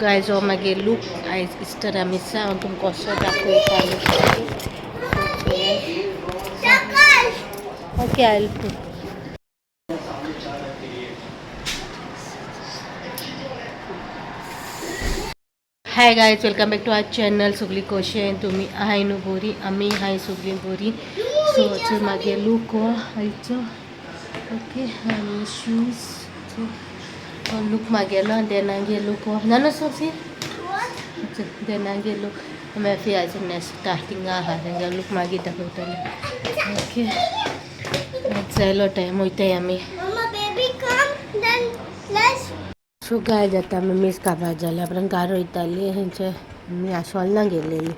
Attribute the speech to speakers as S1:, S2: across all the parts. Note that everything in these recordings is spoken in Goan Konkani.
S1: गायज हो मागीर लूक आयज इस्टरा मिसा हांव तुमकां कसो दाखयता. Okay, I put. Hi guys, welcome back to our channel. सगळी कशें तुमी आहाय न्हू बरी? आमी हाय सगळीं बरी. सो चल मागीर लूक हो आयचो. ओके, आनी शूज. सो हो लूक मागेलो आनी देनागे लूक हो ना न्हू सोफी देनागे लूक मागीर आयज न्हेसता थिंगा आहा तेंगे लूक मागीर दाखयतले. ओके, जायलो टायम, वयताय आमी.
S2: Mama, baby, come. Then let's.
S1: So guys, आतां आमी मीस काबार जाल्या उपरांत घरा वयताली. हेंचे आमी आसोलना गेलेली.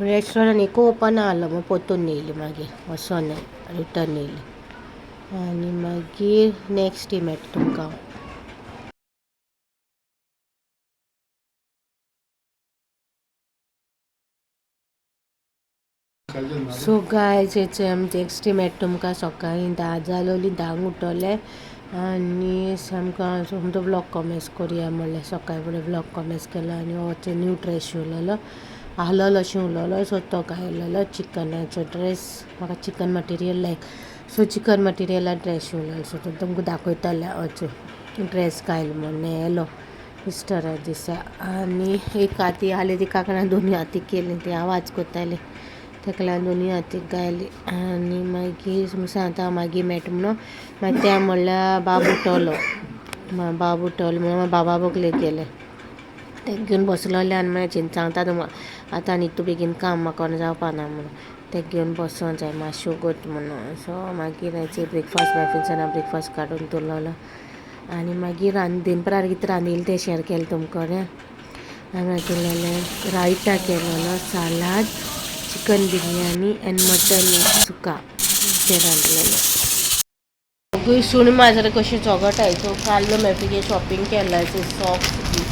S1: रेस्टोरंट एकू ओपन आहलो, मागीर परतून येयली. मागीर वचोन रिटर्न येयली आनी मागीर नेक्स्ट डे मेळटा तुमकां. सो गायज, हेचे आमी नेक्स्ट डे मेळटा तुमकां. सकाळीं 10 जालोली, 10क उठोले आनी सामको आमचो व्लॉग कॉमेन्स करुया म्हणलें. सकाळीं फुडें व्लॉग कॉमेन्स केलो आनी हो न्यू ड्रेस शिवलेलो आहलोलो अशें उलोलो. सो तो घायलेलो चिकनाचो ड्रेस. म्हाका chikan material like, so chikan मटेरियला dress शिवलेलो. सो तो तुमकां दाखयतलें हांव ड्रेस घायल म्हूण येयलो इस्टरा दिसा. आनी एक हाती आहली ती कांकणां दोनूय हातीक केली, ती आवाज करताली, ताका लागून दोनूय हातीक घायली. आनी मागीर सांगता मागीर मेळटा म्हणून. मागीर त्या म्हणल्यार बाब उठलो, बाब उठलो म्हणून बाबा बगलेक गेले. तेका घेवन बसलोले आनी मागीर सांगता तुमकां आतां आनी इतू बेगीन काम म्हाका जावपा ना म्हणून तेका घेवन बसोंक जाय मातशें वगत म्हणून. सो मागीर ब्रेकफास्ट मॅफिन्सान ब्रेकफास्ट काडून दवरलेलो आनी मागीर दनपरार कितें रांदिल्लें तें शेअर केलें तुमकां कडेन. हांवें केलेलें रायता केलेलो, salad, chicken biryani and mutton sukka तें रांदलेलें. दोगूय सुण माजरां कशीं झगडटाय. सो काडलो मेफिगे शॉपिंग केलां, सॉक्स बी,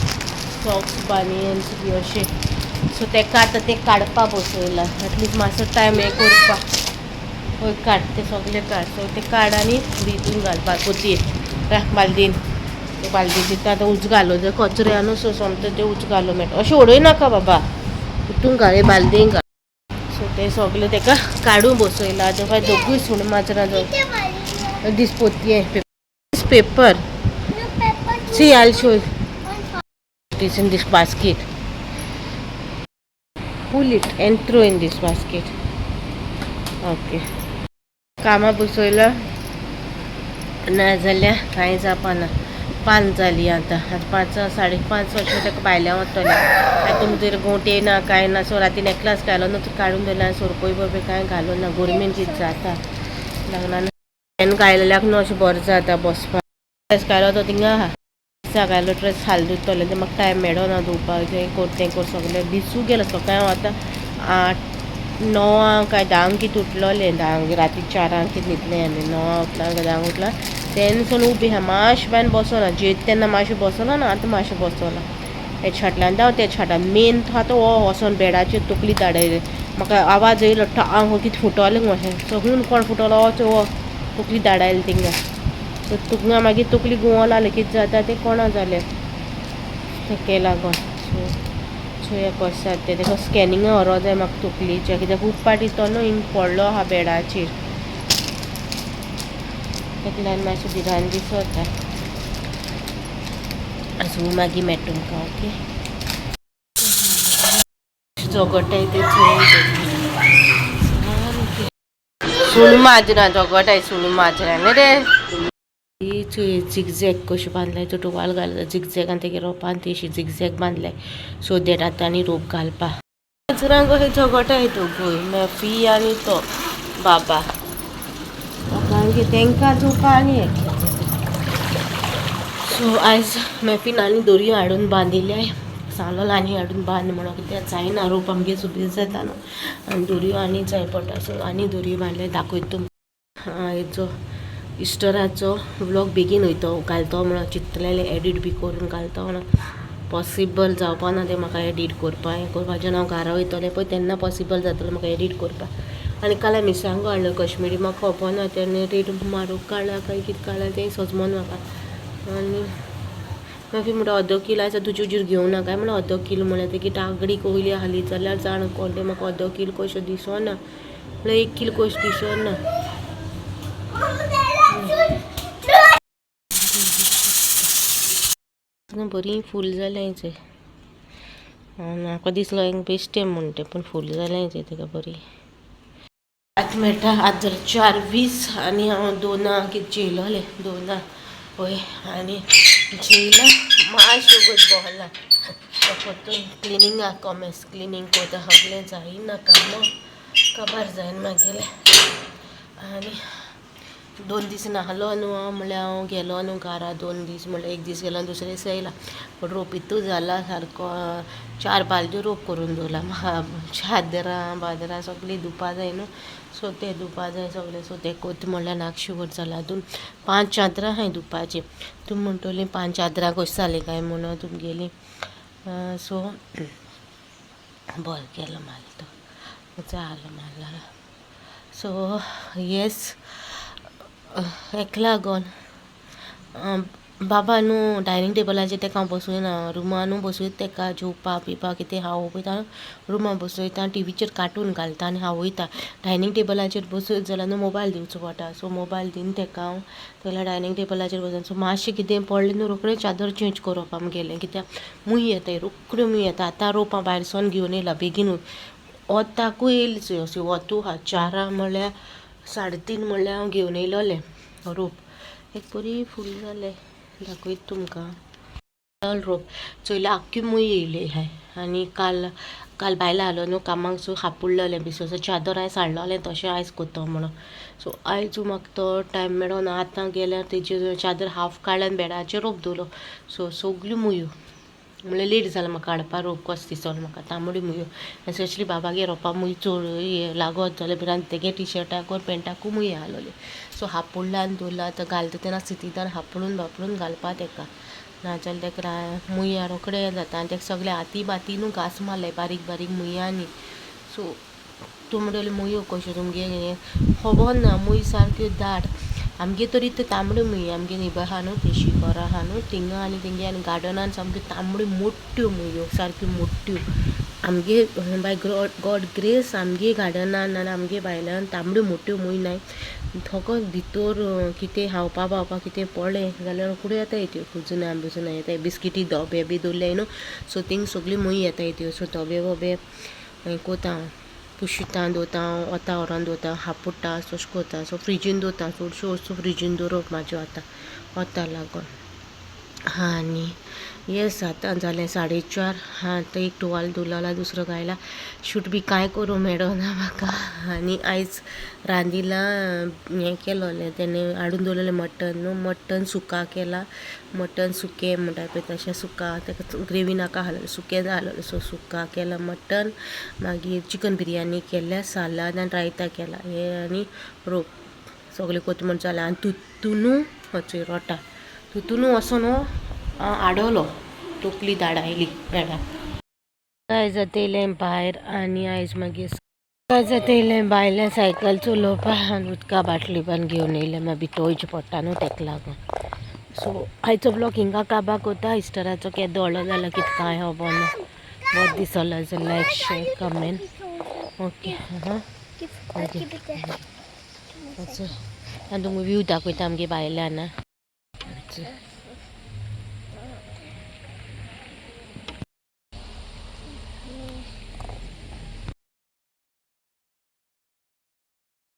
S1: सॉक्स, बानियन्स बी अशें. सो तेका आतां तें काडपा बसयलां, एटलिस्ट मातसो टायम हें करपाक. हय, काड तें सगलें काड. सो तें काड आनी हितून घाल पोतयेन, बालदीन. ते बालदी दिता आतां उजो घालो जाल्यार कचऱ्या न्हू. सो सोमतें तें उजो घालो मेळटा. अशें उडय नाका बाबा, हितून घाल, बालदीन घाल. सो तें सगलें तेका काडून बसयलां. आतां दोगूय सुण माजरां दीस पोतये paper.
S2: No paper.
S1: See, I'll show you. It is in this basket. Pull it and throw in this basket. Okay. कामां बसयला नाजाल्यार कांय जावपाना. 5 जालीं आतां, आतां 5 5:30 अशें ताका भायल्यान वतलें. आतां तुमी जर गोंटे ना कांय ना. सो राती नेकलास घालो ना, काडून दवरला. सोरपोय बरोबर कांय घालो ना. गोरमेन कितें जाता लग्नान फॅन घायलेल्याक न्हू अशें बरें जाता बसपाक. ड्रेस घालो तो थिंगा आहा. घायलो ड्रेस हाल धुतलें तें म्हाका टायम मेळो ना धुवपाक. हें कर तें कर सगळें दिसूं गेलो. सकाळीं हांव आतां 8 9 काय 10 कितें उठलोलें. 10 राती 4 कितें न्हिदलें आमी. 9 उठलां काय 10 उठलां तेन्ना सावन उबी आहा. मातशें बायन बसोना जेयता तेन्ना मातशें बसोना ना, आतां मातशें बसोना. हे छाटल्यान धांव त्या छाटान मेन तो आतां हो वचोन बेडाचेर तकली धाडयली. म्हाका आवाज येयलो ठांग कितें फुटोलें गो अशें. सो हून कोण फुटोलो हो तकली धाडायली थिंगा. सो तुका मागीर तकली घुंवो लागली, कितें जाता तें कोणा जालें तेका लागोन. सो चोया कशें जाता तें. तेका स्कॅनिंगा व्हरोंक जाय म्हाका तकलेचें, कित्याक खूब फावटी तो न्हू हिंग पडलो आहा बेडाचेर, तेका लागून मातशें भिरांत दिसता. सो मागीर मेळटा तुमकां. ओके, झगडटाय ते चोय. सुण माजरां झगडटाय, सुण माजरां न्ही रे. ही चोय झिगझॅग कशें बांदलाय. तो टुवाल घालता झिगझॅग आनी तेगे रोपान ती अशी झिगझॅग बांदलाय सो that आतां आनी रोप घालपा. माजरां कशें झगडटाय दोगूय, मॅफी आनी तो बाबा. कारण तेंकां चोवपा आनी हें. सो आयज मॅफीन आनी दोरयो हाडून बांदिल्ले. सांगलो आनी हाडून बांद म्हणून, कित्याक जायना रोप आमगे सुबीर जाता न्हू आनी दोरयो आनी जाय पडटा. सो आनी दोरयो बांदले. दाखयता तुमकां. हेचो इस्टराचो व्लॉग बेगीन वयतो घालतो म्हणून चिंतलेलें, एडीट बी करून घालतो म्हणून. पॉसिबल जावपा ना तें म्हाका एडीट करपाक. हें करपाक जेन्ना हांव घरा वयतलें पळय तेन्ना पॉसिबल जातलें म्हाका एडीट करपाक. आनी काल मिरसांगो हाडलो कश्मीरी, म्हाका खबर ना तेन्ना रेट म्हारग काडला काय कितें काडला तें सजमना म्हाका. आनी मागीर म्हणटा अर्दो किल आसा तुजे हुजीर घेवं नाका म्हणल्यार अर्दो किल म्हणल्यार तेगी तागडी कोयली आहली जाल्यार जाण कोण म्हाका अर्दो किल कशें दिसना म्हणल्यार 1 किल कशें दिसना. बरी फूल जालें चोय. म्हाका दिसलो एक बेश्टें म्हूण तें, पूण फूल जालें चोय तेका बरी. आतां मेळटा. आतां जालें 4:20 आनी हांव 2 कितें जेयलोलें 2 हय आनी जेयलां मातशें वगत बसलां परतून क्लिनिंगाक कॉमेस क्लिनींग कोता सगळें जायना कामां काबार जायना मागेलें. आनी 2 दीस नाहलो न्हू हांव, म्हणल्यार हांव गेलो न्हू घरा 2 दीस, म्हणल्यार 1 दीस गेलो दुसरे दीस येयला. पूण रोपितू जाला सारको 4 बालद्यो रोप करून दवरला म्हाका चादरां बादरां सगळीं धुवपा जाय न्हू, सो ते धुवपा जाय सगळें. सो ते कोत म्हणल्यार नाक शुगर जाला. अजून 5 चादरां आहाय धुवपाची. तुमी म्हणटली 5 चादरां कशी जालीं काय म्हणून तुमगेली. सो बरें केलो माल तो जालो माल. सो येस हेका लागोन बाबा न्हू डायनींग टेबलाचेर तेका हांव बसयना, रुमा न्हू बसयता तेका जेवपा पिवपा कितें खावयता रुमा बसयता, टिवीचेर कार्टून घालता आनी खावयता. डायनींग टेबलाचेर बसयत जाल्यार न्हू मोबायल दिवचो पडटा. सो मोबायल दिवन तेका हांव जाल्यार डायनींग टेबलाचेर बसून. सो मातशें कितें पडलें न्हू रोखडें चादर चेंज करप आमगेलें, कित्याक मूय येताय रोखड्यो मूय येता. आतां रोपां भायर सोन घेवन येयला बेगीन वोताकूय येयली चोय अशी वोतू आहा 4 म्हणल्यार 3:30 म्हणल्यार हांव घेवन येयलोलें रोप. एक बरी फूल जालें दाखयता तुमकां रोप चोयल्यार आख्खी मूय येयली आहाय. आनी काल काल बायलां आलो न्हू कामाक, सो हापुडलेलें बेसो चादर हांवें साडलोलें तशें आयज कोत्तो म्हणून. सो आयज म्हाका तो टायम मेळोना. आतां गेल्यार तेजी चादर हाफ काडल्या आनी बेडाचेर रोप दवरलो. सो सगल्यो मुयो म्हणल्यार लेट जालो म्हाका काडपा रोप कसो दिसलो म्हाका तांबडी मुयो. एस्पेशली बाबागे रोपा मूय चड लागत जाल्यार भिरांत तेगे टिशर्टाक पेंटाकूय मूय आहलोली. सो हापुडला आनी दवरला आतां घालता तेन्ना सितिदान हापडून बापडून घालपा तेका, नाजाल्यार तेका मुया रोखडे जाता. आनी तेका सगळे हाती बाती न्हू घास मारले बारीक बारीक मुयांनी. सो तूं म्हणटली मुयो कश्यो तुमगे खबर ना, मूय सारक्यो दाट आमगे तरी त्यो तांबड्यो मुयो आमगे नेबर आहा न्हू तेशी घरां आहा न्हू थिंगा आनी तेंगे आनी गार्डनान सामक्यो तांबड्यो मोट्यो मुयो सारक्यो मोट्यो. आमगे बाय गॉड ग्रेस आमगे गार्डनान आनी आमगे भायल्यान तांबड्यो मोट्यो मूय नाय. फकत भितर कितें खावपा बावपा कितें पडलें जाल्यार रोखड्यो येताय त्यो कुजुना बिजुना येताय. बिस्किटी डोबे बी दवरले न्हू सो थिंग सगळी मूय येताय त्यो. सो डोबे बोबे कोता हांव पुशिता दवरता हांव, वता व्हरोन दवरता, हापुडटा तशें करता. सो फ्रिजीन दवरता चडश्यो वस्तू फ्रिजीन दवरप म्हाज्यो आतां वता लागोन. आनी येस आतां जालें 4:30. आतां एक टुवाल धुवला दुसरो घायला. शूट बी कांय करूं मेळना म्हाका. आनी आयज रांदिलां हें केलोलें तेणें हाडून दवरलेलें मटन न्हू, मटन सुका केला. मटन सुकें म्हणटा पळय तशें सुका, तेका ग्रेवी नाका आहलोलें सुकें जाय आहलोलें. सो सुका केला मटन, मागीर चिकन बिरयानी केल्या, सालाद आनी रायता केला हें आनी रोप सगळें कोता म्हण जालें. आनी तुतून हय रोटा तुतून वचोन आडवलो तकली धाडायली बेडार. आयज आतां येयलें भायर आनी आयज मागीर आयज आतां येयलें भायलें सायकल चलोवपाक आनी उदका बाटली पण घेवन येयलें मागीर भितर वयचें पडटा न्हू तेका लागून. सो आयचो ब्लॉग हिंगा काबार कोता. इस्टराचो केदो व्हडलो जाला कितें कांय खबर ना. बरो दिसलो जाल्यार लायक शेर कमेंट. ओके हां ओके. आनी तुमकां व्यू दाखयता आमगे भायल्यान.